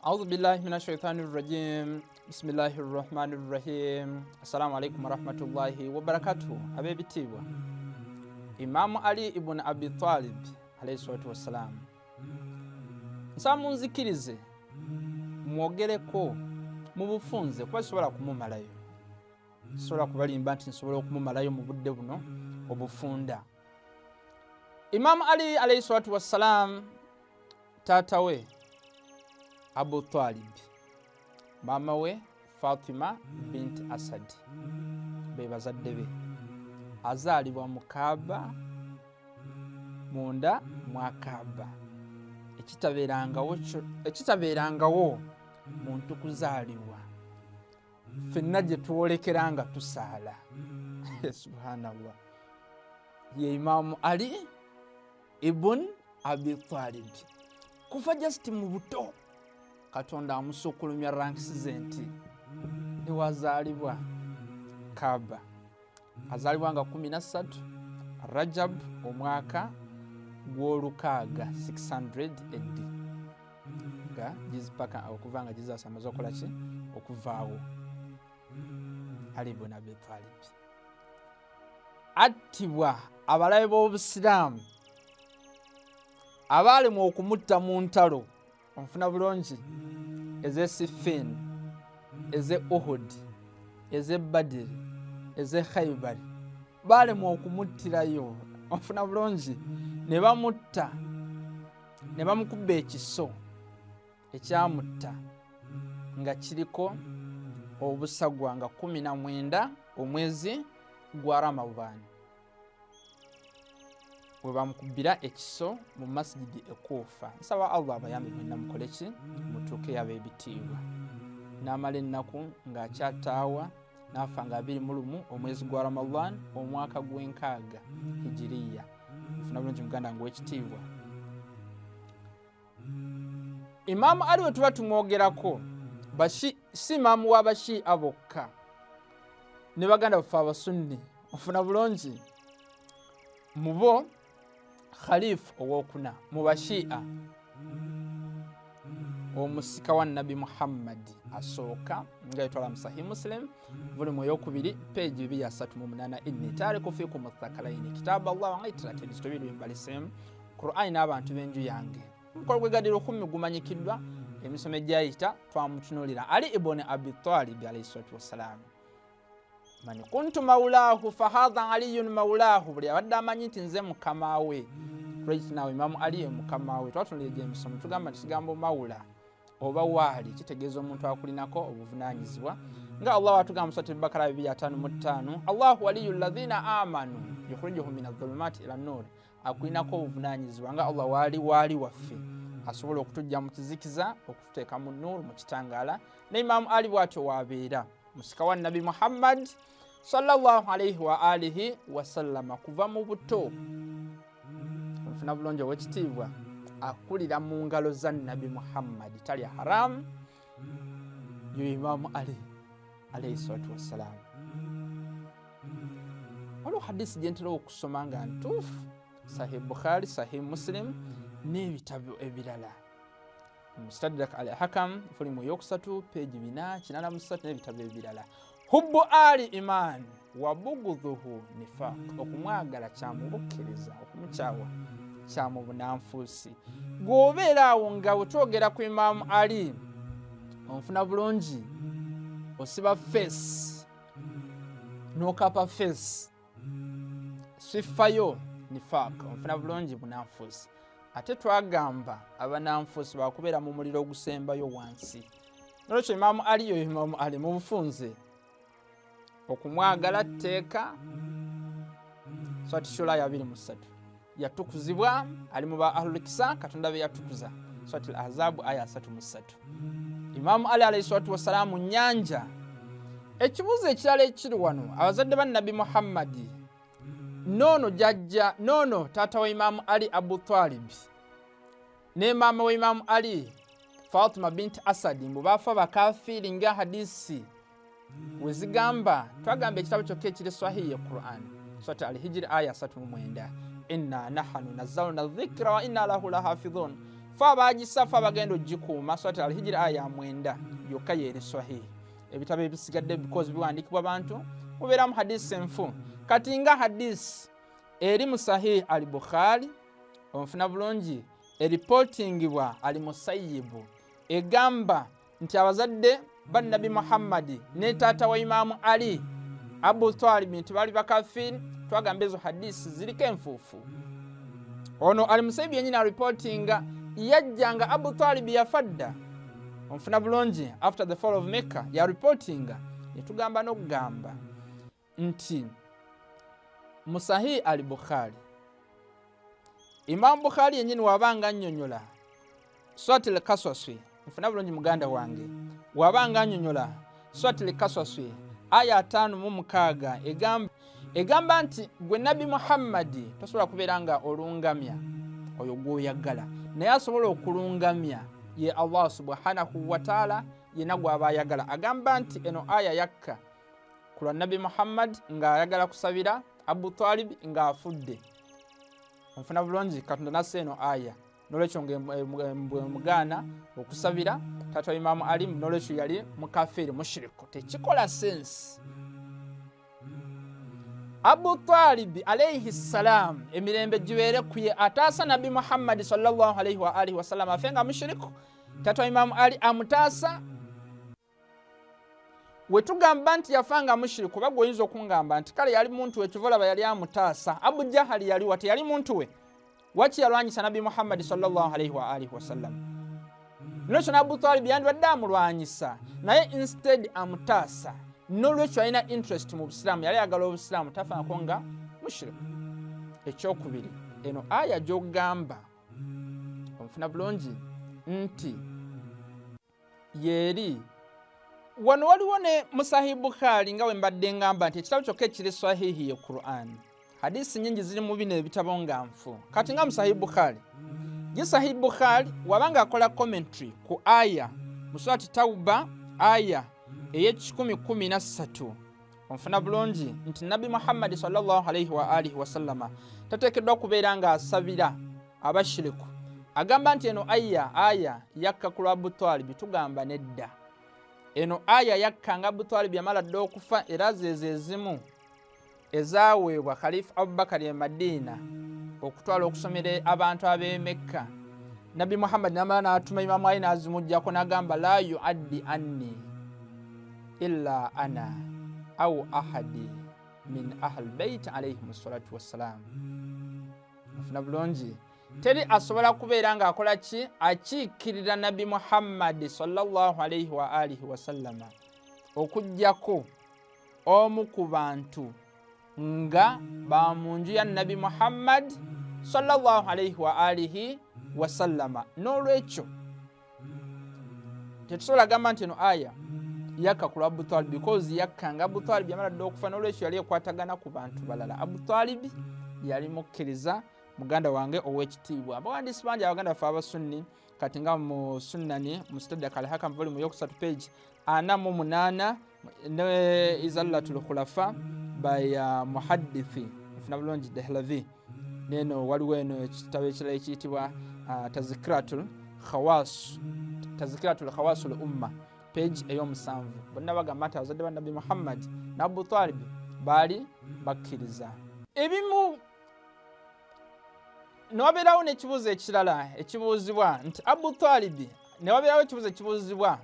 Audhu billahi min ashaitani rajim. Bismillahi rrahmani rrahim. Assalamu alaikum warahmatullahi wabarakatuhu. Ab'ebitiibwa, Imamu Ali ibn Abi Talib alaihi salatu wassalam, nsaba munzikirize mwogereko mu bufunze, kuba sisobola kumumalayo, sisobola kubalimba nti nsobola okumumalayo mu budde buno obufunda. Imamu Ali alaihi salatu wassalam, taata we Abu Talib, maama we Fatima bint Asad, be bazadde be. Azaalibwa mu Kaaba, munda mwa Kaaba, ekitabeerangawo muntu kuzaalibwa, ffenna gye twolekera nga tusaala. Subhanallah, ye Imaamu Ali ibn Abi Talib. Kuva just mu buto Katonda amusukulumya ranks ze nti niwazaalibwa Kaaba. Azaalibwa nga 13 Rajab omwaka gw'olukaaga 600 AD, nga gizipaka okuva nga Jesus amaze okukola ki, okuvaawo. Ali ibn Abi Talib attibwa abalabe b'Obusiraamu abaalemwa okumutta mu ntalo, onfuna bulungi, ez'e Siffin, ez'e Uhud, ez'e Badiri, ez'e Khaibari, baalemwa okumuttirayo, onfuna bulungi, ne bamutta ne bamukuba ekiso ekyamutta nga kiriko obusagwa nga 19 omwezi gwa Ramadhan, we bamukubira ekiso mu masjidi ekuufa. Nsaba Allah abayambe mwenna mukole ki, mutuuke ab'ebitiibwa. N'amala ennaku ng'akyataawa, n'afa nga 21 omwezi gwa Ramadan omwaka gw'enkaaga hijiriya. Nfuna bulungi muganda nga ow'ekitiibwa, Imaamu Ali we tuba tumwogerako si imaamu wa Bashia bokka, ne baganda baffe Abasunni, ofuna bulungi, mubo khalifu owokuna mu Bashia, omusika wa Nabi Muhammadi asooka, nga yetwala mu Sahih Muslim volumu eyokubiri page 238: "Inni tariku fikum thakalaini kitabu Allah wa itrati." Ebizito biri bimbalisemu, Qur'ani n'abantu b'enju yange. Omukolo gwe Gadira Okumi gumanyikiddwa, emisomo egyayita twamutunuulira Ali ibn Abi Talib alaihi salatu wassalam. "Man kuntu maulahu fahadha Aliyun maulahu." Buli abadde amanyi nti nze mukama we, right now Imamu Ali ye mukama we. Twatunulira gyemisomo, tugamba nti kigambo mawula oba waali kitegeeza omuntu akulinako obuvunanyizibwa, nga Allah watugamba musati Bakara 255: "Allahu waliyu ladhina amanu yukhrijuhum min adhulumati ila nur." Akulinako obuvunanyizibwa, nga Allah waali waali waffe, asobola okutujja mu kizikiza okututeeka mu nuuru, mu kitangaala. Ne Imaamu Ali bwatyo wabeera musika wa Nabi Muhammad sallallahu alaihi wa alihi wasallama. Kuva mu buto, nfuna bulungi owekitiibwa, akulira mu ngalo za Nabi Muhammad, talya haramu. Yo Imaamu Ali alaihi salatu wassalaamu. Waliwo hadisi gyentera okusoma nga ntuufu, Sahih Bukhari, Sahih Muslim n'ebitabo ebirala, Mustadrak al Hakam volumu eyokusatu peegi 483 n'ebitabo ebirala: "Hubbu Ali iman wa bugudhuhu nifaq." Okumwagala kyamubukkiriza, okumukyawa kyamubunanfuusi. Gwobeera awo nga wetwogera ku Imaamu Ali, onfuna bulungi, osiba face nokapa face, sifayo, nifaq, onfuna bulungi, bunanfuusi. Ate twagamba abananfuusi bakubeera mu muliro ogusembayo wansi. Nolwekyo Imaamu Ali, yo Imaamu Ali mu bufunze, okumwagala tteeka. Swati Shura ya 23: yatukuzibwa, ali mu ba ahlulkisa Katonda be yatukuza. Swati Al Ahzabu aya 33. Imaamu Ali alaihi salatu wassalaamu nyanja. Ekibuuzo ekirala ekiri wano, abazadde ba Nabbi Muhammadi, noono jajja noono taata wa Imaamu Ali Abu Talibi ne maama wa Imaamu Ali Fatima bint Asadi, mbu baafa bakafiiri nga hadisi wezigamba. Twagamba ekitabo kyokka ekiri swahihi ye Quran, Surat Alhijiri aya 39: "Inna nahanu nazzalna dhikra wa inna lahu lahafidhun." Fe abagisa, fe abagenda ogikuuma. Surat Alhijiri aya ya 9 yokka yeeri sahihi. Ebitabo ebisigadde, because biwandiikibwa bantu, mubeeramu hadisi enfu. Kati nga hadisi eri mu Sahihi Al Bukhari, onfuna bulungi, eripotingibwa Ali Musayibu, egamba nti abazadde ba Nnabi Muhammadi ne taata wa Imaamu Ali, Abu Talibi, nti baali bakafiiri. Twagamba ezo hadisi ziriko enfuufu. Ono Ali Musayibu yenyini aripotinga yajja nga Abu Talibi yafa dda, onfuna bulungi, after the fall of Mecca yaripotinga. Netugamba n'okugamba nti mu Sahihi Al Bukhari, Imamu Bukhari yenyini wabanga annyonnyola Surat Al Kaswaswi, nfuna bulungi muganda wange, wabanga annyonnyola Surat Al Kaswaswi aya 56, egamba nti gwe Nabbi Muhammadi tosobola kubeera nga olungamya oyo gw'oyagala, naye asobola okulungamya ye Allah subhanahu wataala yena gw'aba ayagala. Agamba nti eno aya yakka ku lwa Nabbi Muhammad ng'ayagala kusabira Abu Talib ng'afudde, onfuna bulungi. Katonda nassa eno aya, nolwekyo bwemugaana okusabira taata wa Imaamu Ali, nolwekyo yali mukafiiri mushiriku. Tekikola sense. Abu Talibi alaihi ssalam, emirembe gibeere kuye, ataasa Nabbi Muhammadi sallallahu alaihi wa alihi wasallam afe nga mushiriku. Taata wa Imaamu Ali amutaasa. Wetugamba nti yafa nga mushiriku, oba gwe oyinza okungamba nti kale yali muntu we, kyova olaba yali amutaasa. Abu Jahali yaliwa? Teyali muntu we? Waki yalwanyisa Nabbi Muhammadi sallallahu alaihi wa alihi wasallam? Nolwekyo ne Abu Talibi yandibadde amulwanyisa, naye instead amutaasa. Nolwekyo alina interest mu busiraamu, yali ayagala obusiraamu, tafaanako nga mushiriku. Ekyokubiri, eno aya gyogamba, onfuna bulungi, nti yeeri wano. Waliwo ne mu Sahihi Bukhari, nga we mbadde ngamba nti ekitabo kyokka ekiri sahihi ye Quran, hadisi nyingi ziri mu bino ebitabo nga nfu. Kati nga mu Sahihi Bukhari, ye Sahihi Bukhari wabanga akola commentary ku aya mu Surati Tauba aya ey'e113, onfuna bulungi, nti Nabbi Muhammadi sallallahu alaihi wa alihi wasallama tateekeddwa kubeera ng'asabira abashiriku. Agamba nti eno aya yakka ku lwa Abutalibi. Tugamba nedda, eno aya yakka nga Abutalibi yamala dda okufa, era zezo ezimu ezaweebwa Khalifa Abubakari e Madiina okutwala okusomera abantu ab'emekka. Nabbi Muhammadi namala n'atuma Imamu Ali n'azimugjako, n'agamba la yuaddi anni illa ana au ahadi min ahli bait alaihim salatu wassalam. Nfuna bulungi, teri asobola kubeera ng'akola ki, akiikirira Nabbi Muhammadi sallallahu alaihi wa alihi wasallama, okugjako omu ku bantu nga ba mu nju ya Nabbi Muhammad sallallahu alaihi wa alihi wasallama. N'olwekyo tetusobola gamba nti eno aya yakka ku lwa Abutalib, because yakka nga Abutalib yamala dda okufa. N'olwekyo yali ekwatagana ku bantu balala. Abutalib yali mukkiriza, muganda wange ow'ekitiibwa. Abawandiisi bangi, abaganda baffe abasunni, kati nga mu Sunnani Mustadrak Alhakam volume 3 page 48, ne Izalatul Khulafa by muhaddithi, nfuna bulungi, Dehlavi, neno waliwo eno ekitabo ekirala ekiyitibwa Tazkiratul Khawasul Umma, page 7, bonna bagamba nti abazadde ba Nabbi Muhammad ne Abu Talib baali bakkiriza. Ebimu newabeerawo n'ekibuuzo ekirala ekibuuzibwa nti Abu Talibi, newabeerawo ekibuuzo ekibuuzibwa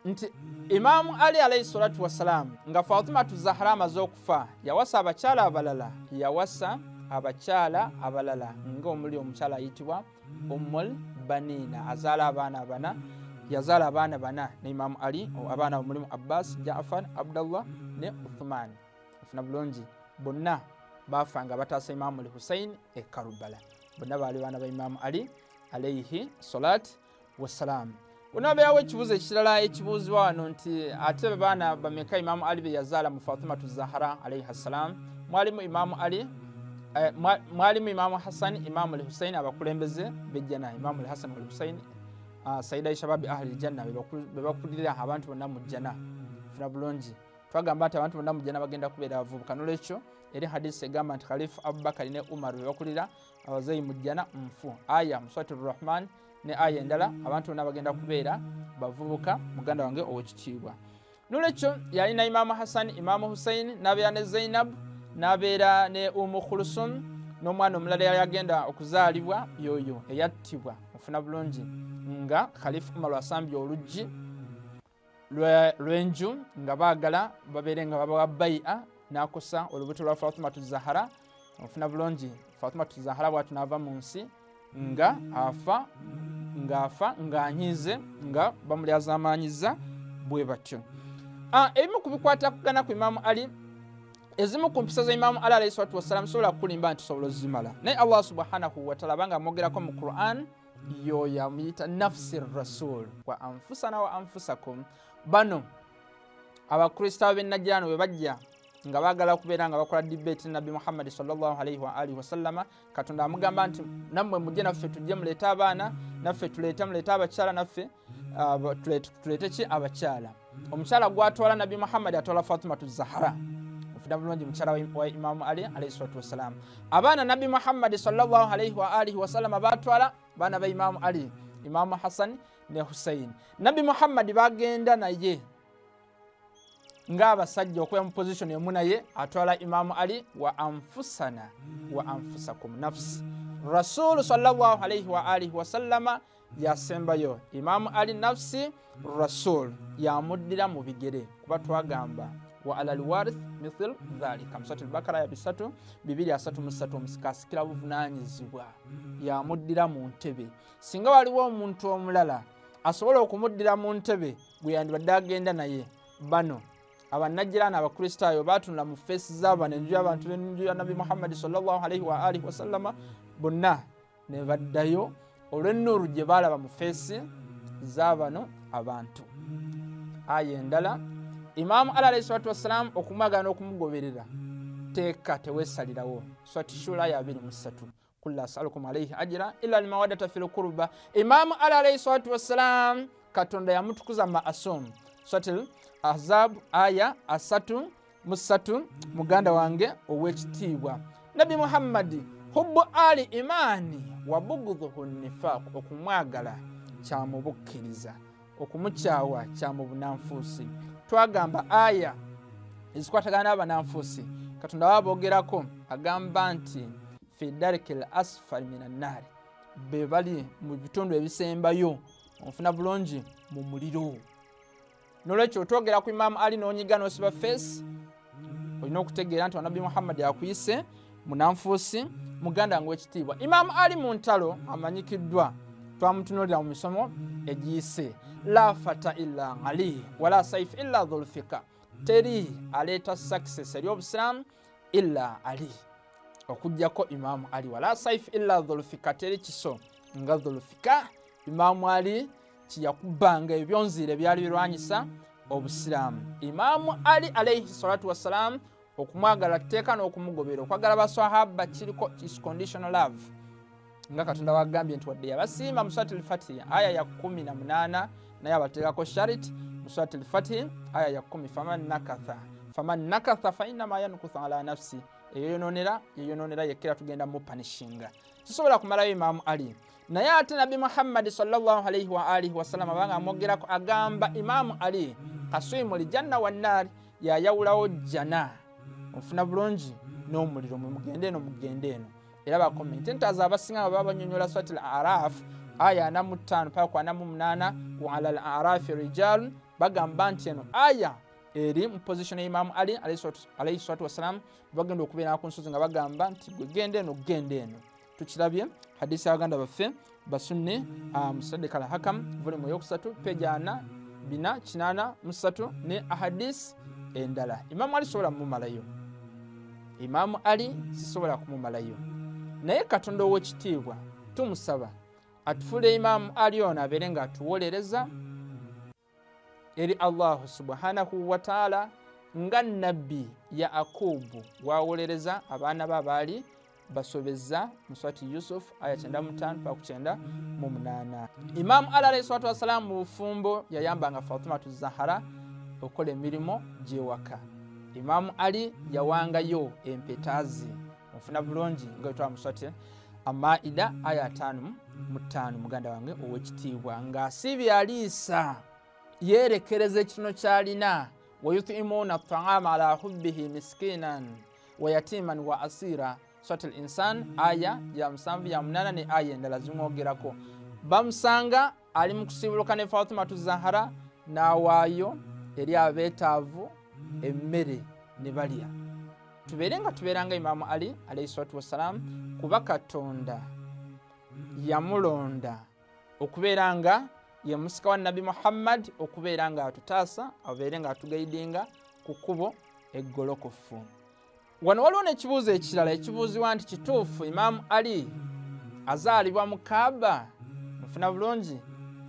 nti Imaamu Ali alaihi salatu wassalaamu, nga Fatimatu Zahara amaze okufa, yawasa abakyala abalala. Yawasa abakyala abalala ngaomuli omukyala ayitibwa Ummul Banina, azaala abaana bana. Yazaala abaana bana ne Imaamu Ali. Abaana mulimu Abbas, Jafar, Abdallah ne Uthman, ofuna bulungi. Bonna bafa nga bataasa Imaamu al Husain e Karubala. Bonna baali baana ba Imaamu Ali alaihi salat wassalam. Onabeerawo ekibuuzo ekirala ekibuuzibwa wano nti ate baana bameka Imaamu Ali be yazaala mu Fatimatu Zahara alaihi ssalam? Mwalimu Imaamu Ali, mwalimu Imaamu Hasani, Imaamu al Husaini, abakulembeze bejjana, Imaamu al Hasan wal Husaini, saidai shababi ahli ljanna, bebakulira abantu bonna mu jjana. Funa bulungi, twagamba nti abantu bonna mu jjana bagenda kubeera abavubuka. Nolwekyo Eri hadisi egamba nti Khalifa Abubakari ne Umar be bakulira abazeeyi mu jjana nfu. Aya muswati Rahman ne aya endala, abantu bonna bagenda kubeera bavubuka. Muganda wange owekitiibwa, nolwekyo yalina Imaamu Hassan, Imaamu Hussein, n'abeera ne Zainab, n'abeera ne Umu Khulsum, n'omwana omulala yali agenda okuzaalibwa yoyo eyattibwa, ofuna bulungi, nga Khalifa Umar asambye oluggi lw'enju nga baagala babeere nga babawa bai'a, n'akosa olubuto lwa Fatimatu Zahara, ofuna bulungi. Fatimatu Zahara bwatu n'ava mu nsi nga afa, ng'afa ng'anyiize, nga bamulyazaamaanyiza bwe batyo. Ebimu ku bikwatagana ku Imaamu Ali, ezimu ku mpisa za Imaamu Ali alaihi salatu wassalam, sobola kukulimba nti sobola ozimala, naye Allah subhanahu wataala abanga amwogerako mu Quran, yoyo amuyita nafsi rasul wa anfusana wa anfusakum. Bano Abakristaayo b'enajjirano bwe bajja nga baagala okubeera nga bakola debate Nabbi Muhammadi sallallahu alaihi wa alihi wasallama, Katonda amugamba nti nammwe mujje naffe tujje, muleete abaana naffe tuleete, muleete abakyala naffe tuleete ki abakyala. Omukyala gwatwala Nabbi Muhammadi, atwala Fatimatu Zahara, ofuna bulungi, mukyala wa Imamu Ali alaihi salatu wassalam. Abaana Nabbi Muhammadi sallallahu alaihi wa alihi wasallama batwala baana ba Imamu Ali, Imamu Hassan ne Hussein. Nabbi Muhammadi bagenda naye ng'abasajja okuba mu position emu, naye atwala Imaamu Ali. Wa anfusana wa anfusakum, nafsi rasulu sallallahu alaihi wa alihi wasallama yasembayo. Imaamu Ali nafsi rasul, yamuddira mu bigere, kuba twagamba wa ala lwarith mithil dhalika, musatu Bakara ya 233, omusika asikira buvunanyizibwa, yamuddira mu ntebe. Singa waliwo omuntu omulala asobola okumuddira mu ntebe gwe yandibadde agenda naye, bano abannajjiraano Abakristaayo batunula mu feesi z'abano, enju y'abantu b'enju ya Nabbi Muhammadi sallallahu alaihi wa alihi wasallama, bonna ne baddayo olw'ennuuru gye baalaba mu feesi z'abano abantu. Aya endala, Imaamu Ali alaihi salatu wassalamu okumwagala n'okumugoberera teeka, teweesalirawo. Swati Shura ya 23, kul la asalukum alaihi ajira illa almawaddata fi lkurba. Imaamu Ali alaihi salatu wassalam Katonda yamutukuza maasum. Swatil Ahzab aya 33. Muganda wange ow'ekitiibwa, Nabbi Muhammadi, hubbu Ali imaani wa bugudhuhu nifaq, okumwagala kyamubukkiriza, okumukyawa kyamubunanfuusi. Twagamba aya ezikwatagana n'abananfuusi, Katonda waba boogerako agamba nti fi dariki l asfali min annaari, be bali mu bitundu ebisembayo, onfuna bulungi, mu muliro. Nolwekyo otwogera ku Imaamu Ali n'onyiga n'osiba feesi, olina okutegeera nti Wanabbi Muhammadi akuyise munanfuusi. Muganda wange wekitiibwa, Imaamu Ali mu ntalo amanyikiddwa, twamutunuulira mu misomo egiyise. La fata illa Ali wala saif illa dhulfika, teri aleeta success eri Obusiraamu illa Ali, okugjako Imaamu Ali. Wala saif illa dhulfika, teri kiso nga dhulfika. Imaamu Ali kiyakubanga ebyonziira ebyali birwanyisa Obusiraamu. Imaamu Ali alaihi salatu wassalam, okumwagala tteeka n'okumugobera. Okwagala baswahaba kiriko is conditional love, nga Katonda wagambye nti wadde yabasiima mu Swati Lfatihi aya ya 18, naye abateekako sharit. Mu Swati Lfatihi aya ya 10, faman nakatha, faman nakatha fainama yankuthu ala nafsi, eyeyononera yeyononera yekkera, tugenda mupanishinga. Sisobola kumalayo Imaamu Ali, naye ate Nabbi Muhammadi sallallahu alaihi wa alihi wasallam abanga amwogerako agamba Imaamu Ali kasimu ljanna wannaari, yayawulawo jjana, onfuna bulungi, n'omuliro, mwe mugende eno, mugende eno. Era bakomententazi abasinga nga baba banyonyola Swati l Araf aya 45 paka ku 48, wa ala l arafi rijalun, bagamba nti eno aya eri mu position ya Imaamu Ali alaihi salatu wassalam, bagenda okubeera ku nsozi nga bagamba nti gwe genda eno, genda eno. Tukirabye hadisi y'abaganda baffe Basunni, Musaddik al Hakam volumu eyokusatu peji 4483 ne ahadisi endala. Imaamu Ali sobola mumumalayo, Imaamu Ali sisobola kumumalayo, naye Katonda ow'ekitiibwa tumusaba atufuule Imaamu Ali ono abeere nga atuwolereza eri Allahu subhanahu wataala, nga Nabbi Yakubu wawolereza abaana be abaali basobeza, muswati Yusuf aya 95 paka 98. Imaamu Ali alaihi salatu wassalamu mu bufumbo yayambanga Fatimatu Zahara okukola emirimu gyewaka. Imamu Ali yawangayo empeta ze, onfuna bulungi, nga wetwamuswate Amaida aya 55. Muganda wange owekitiibwa, ng'asiibye aliisa yeerekereza ekitono kyalina. Wayutimuuna taama ala hubbihi miskinan wa yatiman wa asira, Surat al Insan aya ya 7, ya 8 ne aya endala zimwogerako. Bamusanga ali mu kusiibuluka ne Fatimatu Zahara, n'awaayo eri abeetaavu emmere ne balya. Tubeere nga tubeera nga Imaamu Ali alaihi salatu wassalam, kuba Katonda yamulonda okubeera nga ye musika wa Nabbi Muhammad, okubeera nga atutaasa, abeere nga atugaidinga ku kkubo eggolokofu. Wano waliwo n'ekibuuzo ekirala ekibuuzibwa nti kituufu Imaamu Ali azaalibwa mu Kaaba? Nfuna bulungi,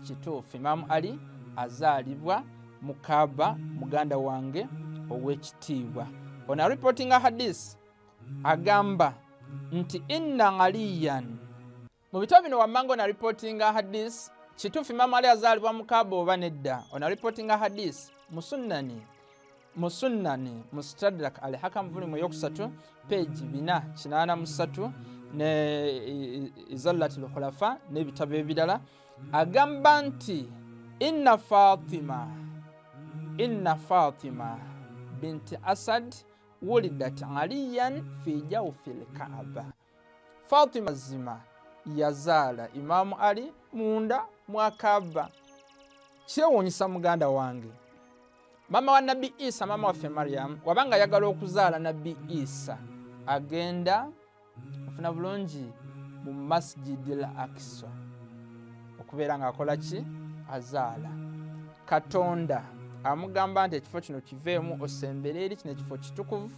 kituufu Imaamu Ali azaalibwa mu Kaaba. Muganda wange ow'ekitiibwa, ono aripotinga hadisi agamba nti inna aliyan. Mu bitabo bino wammanga ono aripotinga hadisi, kituufu Imaamu Ali azaalibwa mu Kaaba oba nedda? Ono aripotinga hadisi musunnani Mustadrak al Hakam volumu eyokusatu page 483 ne Izallat Lkhulafa n'ebitabo ebirala, agamba nti inna Fatima binti Asad wulidat Aliyan fi jawfi lkaaba. Fatima zima yazaala Imaamu Ali munda mwa Kaaba. Kyewuunyisa, muganda wange, mama wa Nabbi Isa, mama waffe Mariam, wabanga ayagala okuzaala Nabbi Isa, agenda, ofuna bulungi, mu Masjidi l Akisa okubeera ng'akola ki? Azaala. Katonda amugamba nti ekifo kino kiveemu, osembere eri kino ekifo kitukuvu,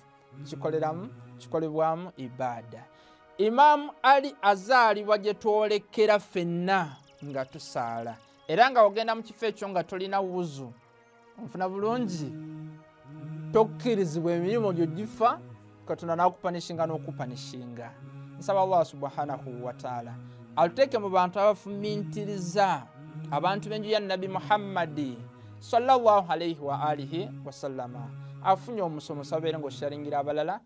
kikoleramu, kikolebwamu ibaada. Imaamu Ali azaalibwa gye twolekera ffenna nga tusaala, era nga ogenda mu kifo ekyo nga tolina wuzu, onfuna bulungi, tokkirizibwa, emirimu gyo gifa, Katonda nakupanishinga n'okupanishinga. Nsaba Allah subhanahu wataala atuteeke mu bantu abafumintiriza, abantu b'enju ya Nabbi Muhammadi sallallahu alaihi wa alihi wasallama. Afunye omusomo, sabeere ngaosharingira abalala.